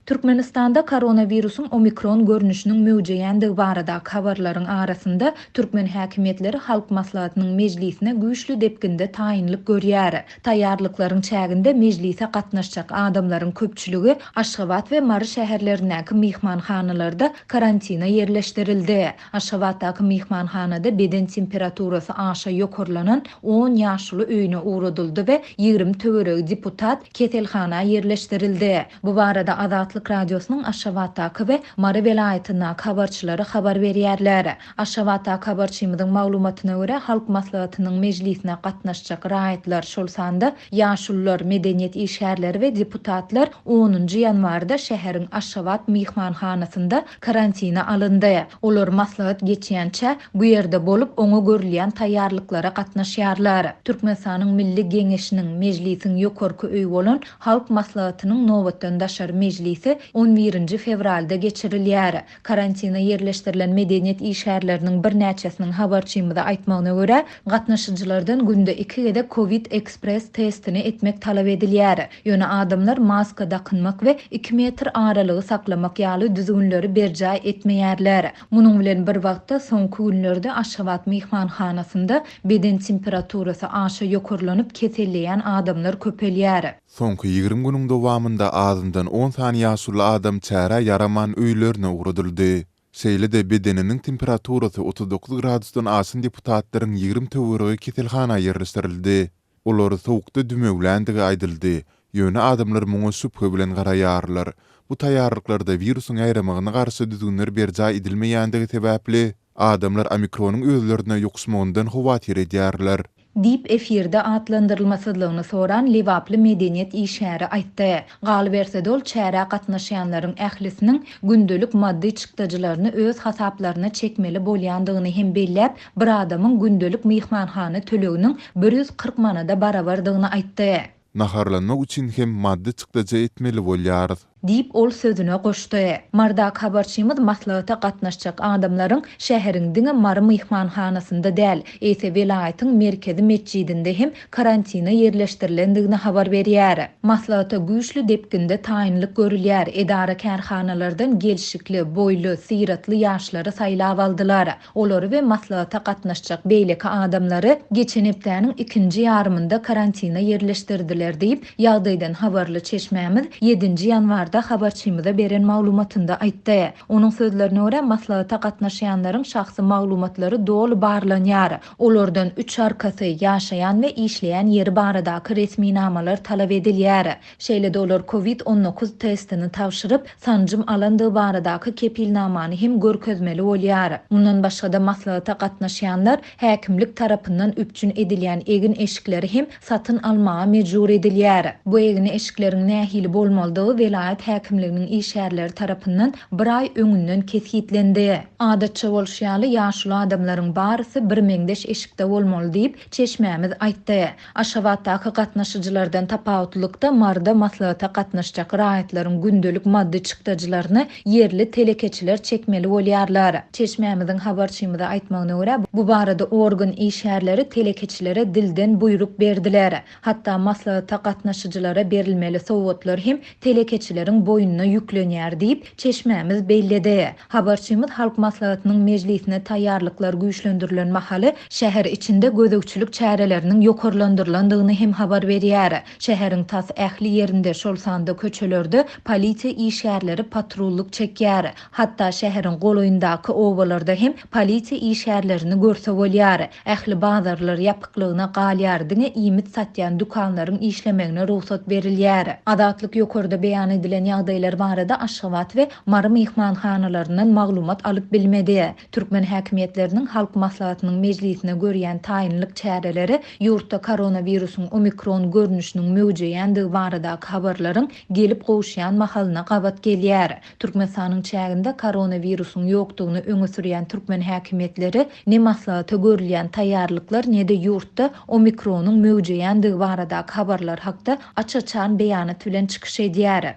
Türkmenistanda koronawirusyň omikron görnüşiniň möwjeýändigi baradaky habarlaryň arasynda, türkmen häkimiýetleri Halk Maslahatynyň mejlisine güýçli depginde taýynlyk görýär. Taýýarlyklaryň çäginde mejlise gatnaşjak adamlaryň köpçüligi Aşgabat we Mary şäherlerindäki myhmanhanalarda karantina ýerleşdirildi. Aşgabatdaky myhmanhanada beden temperaturasy aşa ýokarlanan on ýaşuly öýüne ugradyldy we 20 töweregi deputat keselhana ýerleşdirildi. Bu barada Azatlyk Radiosynyň Aşgabatdaky we Mary welaýatyndaky habarçylary habar berýärler. Aşgabatdaky habarçymyzyň maglumatyna görä, Halk Maslahatynyň mejlisine gatnaşjak raýatlar, şol sanda ýaşulular, medeniýet işgärleri we deputatlar onunjy ýanwarda şäheriň Aşgabat myhmanhanasynda karantina alyndy. Olar maslahat geçýänçä, bu ýerde bolup, oňa görülýän taýýarlyklara gatnaşýarlar. Türkmenistanyň Milli Geňeşiniň, Mejlisiň ýokarky öýi bolan Halk Maslahatynyň nobatdan daşary mejlisi on birinji fewralda geçirilýär. Karantina ýerleşdirilen medeniýet işgärleriniň birnäçesiniň habarçymyza aýtmagyna görä, gatnaşyjylardan günde iki gezek Covid Express testini etmek talap edilýär. Ýöne adamlar maska dakynmak we iki metr aralygy saklamak ýaly düzgünleri berjaý etmeýärler. Munuň bilen bir wagtda, soňky günlerde Aşgabat myhmanhanasynda beden temperaturasy aşa ýokarlanyp keselleýän adamlar köpelýär. Soňky 20 günüň dowamynda azyndan on sany ýaşuly adam çärä ýaraman öýlerine ugradyldy. Şeýle-de bedeniniň temperaturasy 39 gradusdan aşan deputatlaryň 20 töweregi keselhana ýerleşdirildi. Olary sowukda dümewländigi aýdyldy, ýöne adamlar muňa şübhe bilen garaýarlar. Bu taýýarlyklarda wirusyň ýaýramagyna garşy düzgünler berjaý edilmeýändigi sebäpli, adamlar omikronyň özlerine ýokuşmagyndan howatyr edýärler. Diýip, efirde atlandyrylmasyzlygyny soran lebaply medeniýet işgäri aýtdy. Galyberse-de, ol çärä gatnaşýanlaryň ählisiniň gündelik maddy çykdajylaryny öz hasaplaryna çekmeli bolýandygyny hem belläp, bir adamyň gündelik myhmanhana töleginiň 140 manada barabardygyny aýtdy. Naharlanmak üçin hem maddy çykdajy etmeli bolýarys. Diýip, ol sözüne goşdy. Marydaky habarçymyz maslahata gatnaşjak adamlaryň şäheriň diňe Mary myhmanhanasynda däl, eýse welaýatyň merkezi metjidinde hem karantina ýerleşdirilendigini habar berýär. Maslahata güýçli depginde taýynlyk görülýär, edara-kärhanalardan gelşikli, boýly, syratly ýaşlary saýlap aldylar. Olary we maslahata gatnaşjak beýleki adamlary geçen hepdäniň ikinji ýarymynda karantina ýerleşdirdiler diýip, ýagdaýdan habarly çeşmämiz ýedinji ýanwarda habarçymyza beren maglumatynda aýtdy. Onuň sözlerine görä, maslahata gatnaşýanlaryň şahsy maglumatlary doly barlanýar. Olardan üç arkasy, ýaşaýan we işleýän ýeri baradaky resminamalar talap edilýär. Şeýle-de olar Covid 19 testini tabşyryp, sanjym alandygy baradaky kepilnamany hem görkezmeli bolýar. Mundan başga-da maslahata gatnaşýanlar häkimlik tarapyndan üpjün edilýän egin-eşikleri hem satyn almaga mejbur edilýär. Bu egin-eşikleriň nähili bolmalydygy welaýat häkimliginiň işgärleri tarapyndan bir aý öňünden kesgitlendi. Adatça bolşy ýaly, ýaşuly adamlaryň barysy birmeňzeş eşikde bolmaly diýip, çeşmämiz aýtdy. Aşgabatdaky gatnaşyjylardan tapawutlylykda, Maryda maslahata gatnaşjak raýatlaryň gündelik maddy çykdajylaryny ýerli telekeçiler çekmeli bolýarlar. Çeşmämiziň habarçymyza aýtmagyna görä, bu barada organ işgärleri telekeçilere dilden buýruk berdiler. Hatda maslahata gatnaşyjylara berilmeli sowgatlar hem telekeçileriň boýnuna ýüklenýär diýip, çeşmämiz belledi. Habarçymyz Halk Maslahatynyň mejlisine taýýarlyklar güýçlendirilen mahaly şäher içinde gözegçilik çäreleriniň ýokarlandyrylandygyny hem habar berýär. Şäheriň tas ähli ýerinde, şol sanda köçelerde polisiýa işgärleri patrullyk çekýär. Hatda şäheriň golaýyndaky obalarda hem polisiýa işgärlerini görse bolýar. Ähli bazarlar ýapyklygyna galýar, diňe iýmit satýan dükanlaryň işlemegine rugsat berilýär. Azatlyk ýokarda beýan edilen ýagdaýlar barada Aşgabat we Mary myhmanhanalaryndan maglumat alyp bilmedi. Türkmen häkimiýetleriniň Halk Maslahatynyň mejlisine görýän taýynlyk çäreleri ýurtda koronawirusyň omikron görnüşiniň möwjeýändigi baradaky habarlaryň gelip gowuşýan mahalyna gabat gelýär. Türkmenistanyň çäginde koronawirusyň ýokdugyny öňe sürýän türkmen häkimiýetleri ne maslahata görülýän taýýarlyklar, ne-de ýurtda omikronyň möwjeýändigi baradaky habarlar hakda aç-açan beýanat bilen çykyş edýär.